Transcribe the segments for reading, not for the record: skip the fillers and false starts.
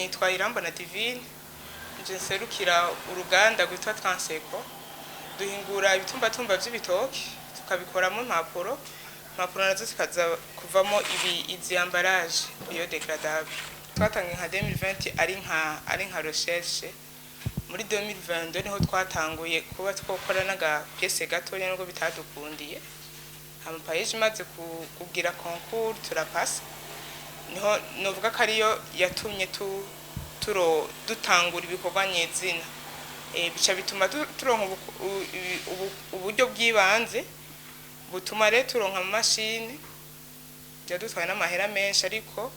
Nitwa Irambona Divine, nje nserukira uruganda rwitwa Transeko. Duhingura ibitumbatumba vy'ibitoki, tukabikoramo impapuro, impapuro nazo zikaza kuvamo ibi izi emballage biodégradable. Twatangiye nka 2020 ari nka recherche. Muri 2022 niho twatanguye kuba twokora n'aga pièce gatoya, nubwo bitadukundiye. Hama PAEEJ imaze kugira concours, turapasa, niho novuga ko ariyo yatumye tu turo dutangura ibikorwa nyezina. Bica bituma turonka uburyo bw'ibanze butuma rero turonka amamashini. Byadutwaye n'amahera menshi, ariko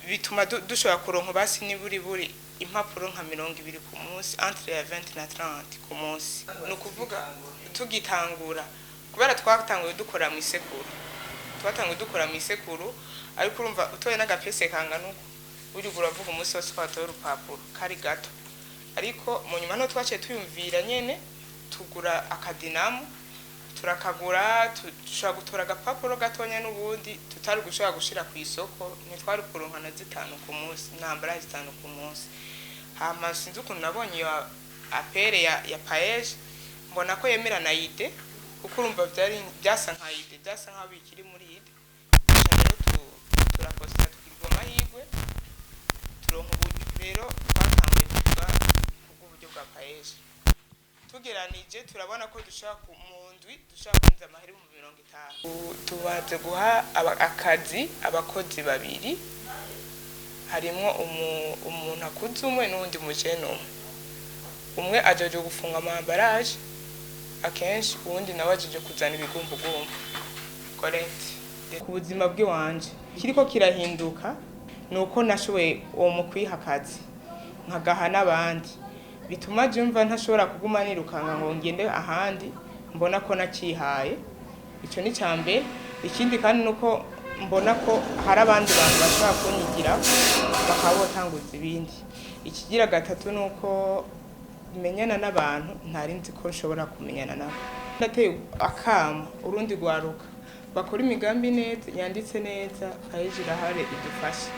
bituma dushobora kuronka basi niburi buri impapuro nka 20 ku munsi, entre ya 20 na 30 ku munsi. Ni ukuvuga tugitangura, kubera twatanguye dukora mu isekuru, twatanguye dukora mu isekuru, ariko urumva utoye n'aga pièce kangana uko, uri uravuga umunsi wose twatoye urupapuro, kari gato. Ariko mu nyuma niho twaciye tuyumvira nyene, tugura aka dynamo, turakagura, dushobora gutora agapapuro gatonya n'ubundi tutari gushobora gushira ku isoko. Ntitwari kuronka na zitanu ku munsi, ntambara zitanu ku munsi. Hama sinzi ukuntu nabonye iyo appel ya PAEEJ, mbona ko yemera na idée, kuko urumva byari byasa nka idée, byasa nkaho bikiri muri idée. Duca rero turaposta, tugirwa amahirwe, turonka uburyo. Rero twatanguye kuva kubw'uburyo bwa PAEEJ. Tugeranije, turabona ko dushobora mu ndwi dushobora kwinjiza amahera 50,000. Tumaze guha akazi abakozi babiri, harimwo umuntu akuze umwe n'uwundi mujene umwe. Umwe ajeje gufunga ama emballage akenshi, uwundi nawe ajeje kuzana ibigumbugumbu collecte. Ku buzima bw'iwanje kiriko kirahinduka ni uko nashoboye uwo mu kwiha akazi, nkagaha n'abandi, bituma jumva ntashobora kuguma nirukanga ngo ngende ahandi, mbona ko nacihaye. Ico ni ca mbere. Ikindi kandi nuko mbona ko hari abandi bantu bashobora kunyigira, bakaba botanguza ibindi. Ikigira gatatu nuko menyana n'abantu ntari nzi ko nshobora kumenyana nabo. Ndateye akamo urundi rwaruka bakora imigambi neza, yanditse neza, PAEEJ irahari idufashe.